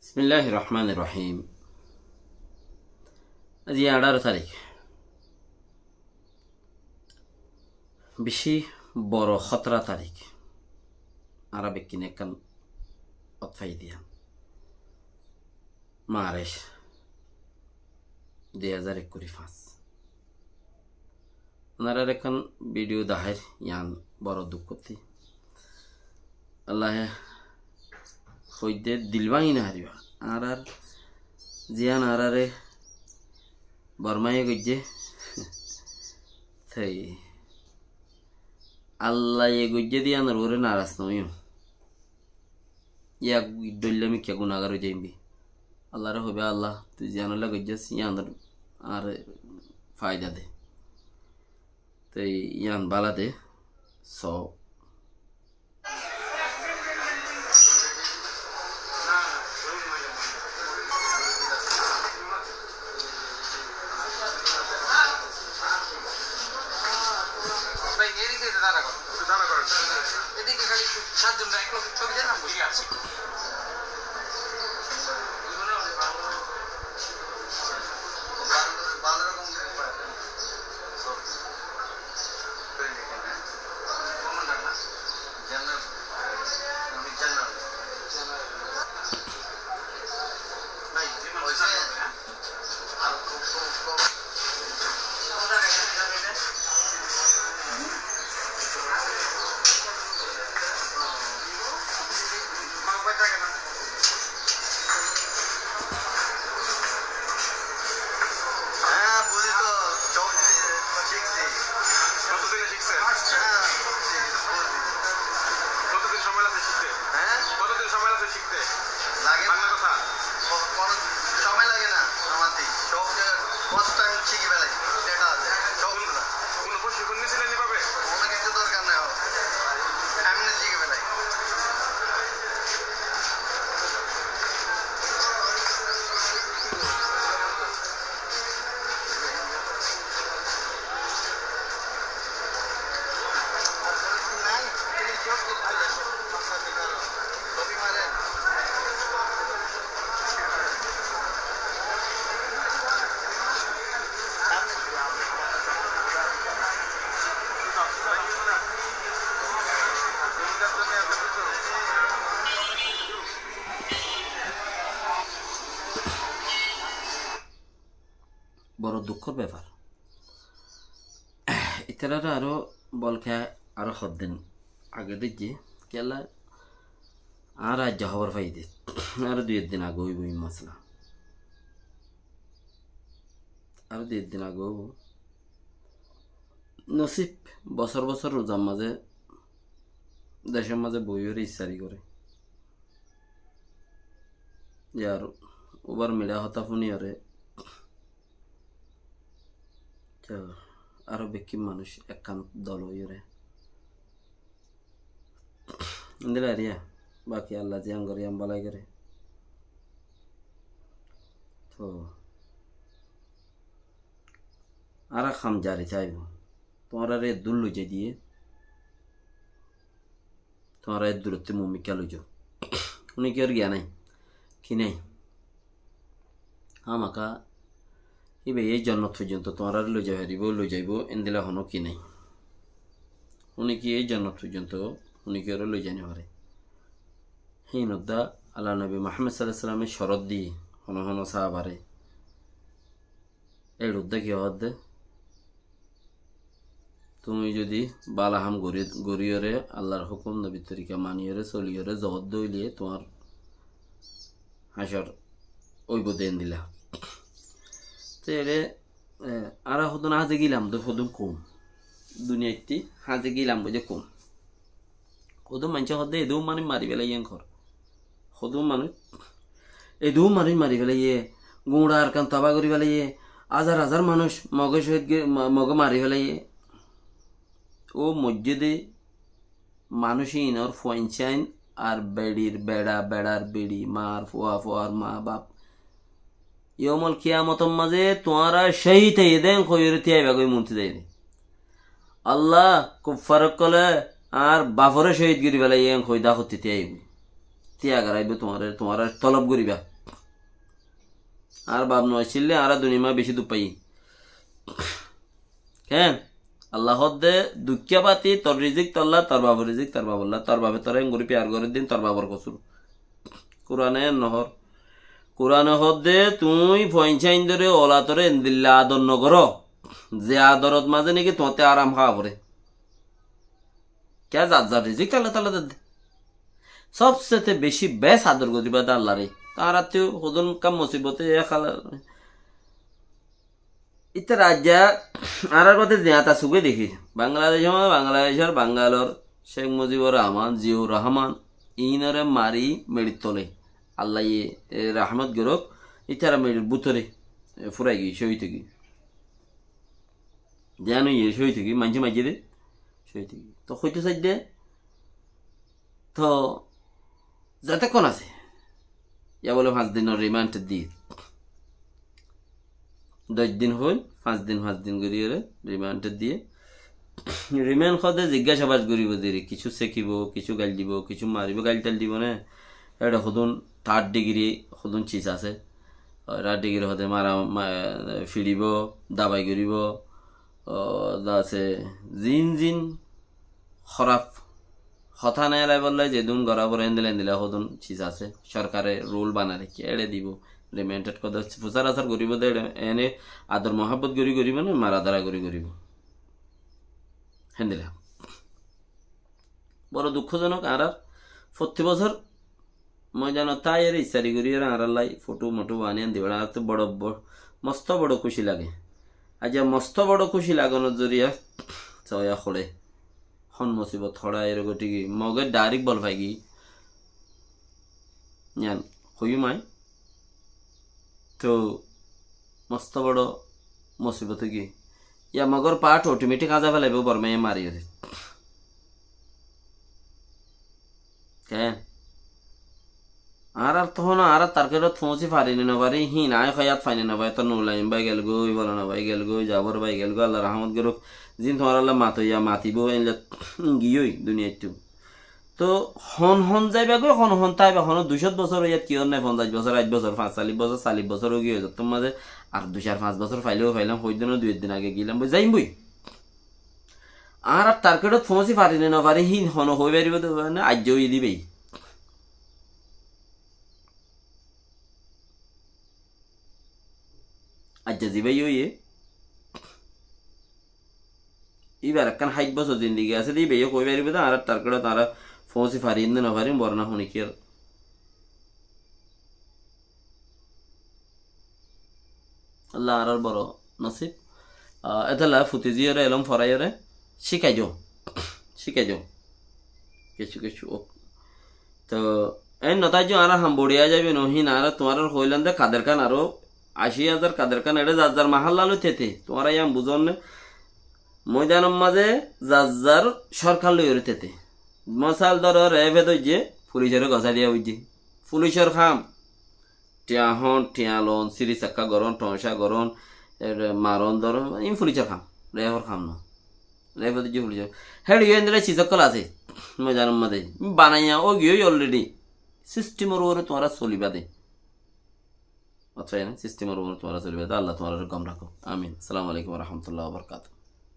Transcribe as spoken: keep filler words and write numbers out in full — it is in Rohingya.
Bismilláhir rohmánir rohím. Aijja añçáro tarík. Bicí boro hótara tarík. Añára bekkúne ekkán ot faiyí diya. March dui házar ekkuri fañs. Onoráre ekkán bidiyó daháir, yián boro duk gottí. Allaye hoiddé dil báñgi no faribá. Añárar ziyán añáráre Bormaye goijjé, toi Allaye goijjé de yiánor uore naras no óiyum. Yá dhoilla mikká gunagar ói zaiyum. Allaré hoibá, Allah, tui ziyánolla goijjós, yiánor añáre faida de. Toi yián bála de, so. ভাই, এদিকে দাঁড়া করো। একটু দাঁড়া করো। এদিকে খালি একটু সাতজন এক লোক ছবি দেন না, বসে আছি। ভালো, ভালো রকম করে পারেন। কমান্ডার না? জেনারেল। আমি জেনারেল। ভাই, ওই যে হ্যাঁ, বুঝি তো, চোখ দিয়ে শিখছি। কতদিনে শিখছেন? হ্যাঁ, শিখছি, বুঝি। কতদিন সময় লাগে শিখতে? হ্যাঁ? কতদিন সময় লাগে শিখতে? লাগে না। বাংলা কথা? ক-, কোনো সময় লাগে না আমার দিকে। সব জায়গায় first time শিখে ফেলাই, যেটা আছে, সবগুলা। কোনো প্রশিক্ষণ নিয়েছিলেন এভাবে? কোনো কিছু দরকার নেই আমার। এমনি শিখে ফেলাই। Boro dukkór befar. Ítarare aró bolke aró hoddin age dóijje, kiyólla añára aijja hóbor faiyí de. Aró dui ek din age óibo e masala. Aró dui ek din age óibo. Nosib bosór bosór ruzar mazé, decór mazé boiyóre iftari goré. Yar ubar miçá hotá fúniyóre, to, aró bekkún manúic ekkán dol óiyore. Endilla eriya, baki Allah ziyán goré, yían bálai goré. To, añárar ham zari táibo. Tuáñrare eddúr loizai diyé, tuáñra eddúrottú mumikká loizo. Uní kiyór giya nái, ki nái? Hámaka íbaye jonnot foijjonto tuáñrare loizai faribó, loizaibó, endilla honó ki nái. Uní ki e jonnot foijjonto uní kiyóre loizai no fare. Híin uddá Allah nobi Muhammad sallallahu alaihi wasallam e corot diyé, honó honó sahabare. Eçe uddá ki hoódde? Tuñí zodi bála ham gorí, goríyore, Allar hókum, nobir torika maniyore, soliyore, zoódde óile tuáñr hácor óibo de endilla. Te eçe, e, añára hodún házi gilam de hodún koum. Duniyaittí házi gilam de hodún koum. Hodún maincé hoódde edún manúic mari félaiye enkor. Hodún manúic, edún manúic mari félaiye, guñça Arkan tabá gorí félaiye, házar házar manúic Moge cóhid goi-, Ma-, Moge mari félaiye. Ó moijjé de manúic inor fuain cáin ar beçir beça, beçar beçi, mar fua, fuar ma baf. Yomul kiyamotor mazé tuáñra cóhid óiye de en hoiyóre tíaiba goi muntí zaiyóre. Allah, kuffar ókkole añár bafore cóhid gorí félaiye en hoi dá hottí tíaiba. Tíai garaiba tuáñre, tuáñra tolob goríba. Añár baf no accíle añára duniyat beci duk faiyí. Keén? Allah hoódde dukkíya báti, tor rizik tolla, tor bafor rizik tor bafolla, tor bafe toré engorí piyar gorédde ín tor bafor kosúr. Kurane en no hoór. Kurane hoódde tuñí foiñcá indóre olatore endilla ador no goró. Ze adorot mazé niki tuáñtte aram háa foré. Kiyá zar zar rizik tolla tolla dedde. Sobsete beci bes ador goríba de Allare. Taráttú hodún kam musibote e hála. Ítara aijja añárar gode ziyañta sugé dekí. Bangladecor, Bangladecor, Bangalor Cek Mujibur Rahman, Ziaur Rahman, iínore mari meçir tole. Allaye, e, rahmot gorók, ítara meçir bútore, e, furai giyé, cóhid ói giyé. Ziyan óiye, cóhid ói giyé, maincé maijjé de, cóhid ói giyé. Toh hoito saidde, toh zetekkon asé, ya bole fañs dinor rimand diyé. Doc din hoil, fañs din, fañs din gorí ore rimand diyé. Rimand hoóde ziggásabas goríbo de, kissú sekibo, kissú gail dibo, kissú maribo, gail tail dibo né. Ére hodún third degree hodún sis asé. Third degree hoóde mara, ma-, fiçibo, dabai goríbo, ó, dase zin zin hóraf hotá nai elaibolla zedún gorá foré endilla endilla hodún sis asé. Sorkare rul banai raikké, ére dibo. Rimand hoóde fusár asár goríbo de, ére ene ador muhábbot gorí goríbo né, mara dara gorí goríbo. Héndilla. Boro dukkojonok, añárar fottí bosór moidanot táiyore issari gorí ore añárálla fotó motó bani an dibar añárattú boro bo-, mosto boro kúci lage. Aijja mosto boro kúci lagonor zoriya soya hoçé. Hon musibot hoçé aiyóre gotígi, Moge dairek bol faigi. Yián hoiyúm añí. Toh mosto boro musibot ói giyé. Yá Mogor part otometik háñza felaibó Bormaye mariyóre. Keén? Añárar tohón añárar targetot foóñsi fari né no fari, híin aññí hoiyat fai né no fai, toh Nurul Amin bái gelgói, Molana bái gelgói, Jafar bái gelgói, Allah rahmot gorók, zin tuáñralla matoiya matibó, éilla giyói duniyaittú. Toh hon hon zaiba goi, hon hon táiba, hono dui cót bosór óiyat ki ór nai, fonzaic bosór, saic bosór, fañs, callic bosór, callic bosór ói giyói, zottór mazé ar dui sair fañs bosór failé ó failam, hoiddin ó dui ek din age gilam boi, zaim boi. Añárar targetot foóñsi fari né no fari, híin hono hoi faribó de, mane, aijja óiye de bái. Aijja zibá óiye. Íbar ekkán háit bosór zindigi asé de, íbaye hoi faribó de, añárar targetot añára foóñsi farim né no farim, borna hone ki ar. Allah añárar boro nosib. Ah, étolla futi ziyóre elóm foraiyóre cíkai do. Cíkai do. Kessú kessú ók. Toh, en no táijjo, añárar ham bori zaibo no, híin añára tuáñrare hoilam de, Kader Kán aró ací házar Kader Kán, eçé zar zar mahalla loi tete. Tuáñra yián buzón né? Moidanor mazé zar zar sorkar loiyóre tete. Mosal dóro, ref e dóijje, fulicoré gosá diya foijje. Fulicor ham. Thiañ hon, thiañ lon, siri sakka gorón, thoñca gorón, ére maron dóron, iín fulicor ham. Refor ham no. Refor dóijje fulicor. Héçe yó endilla sis ókkol asé. Moidanor mazé. Banaiya ói giyói already. Sistemor uore tuáñra soliba de. Otfai na, sistemor uore tuáñra soliba de. Allah tuáñrare gom rakók. Amin. Assalamu alaikum wa rahmatullahi wa barakatuhu.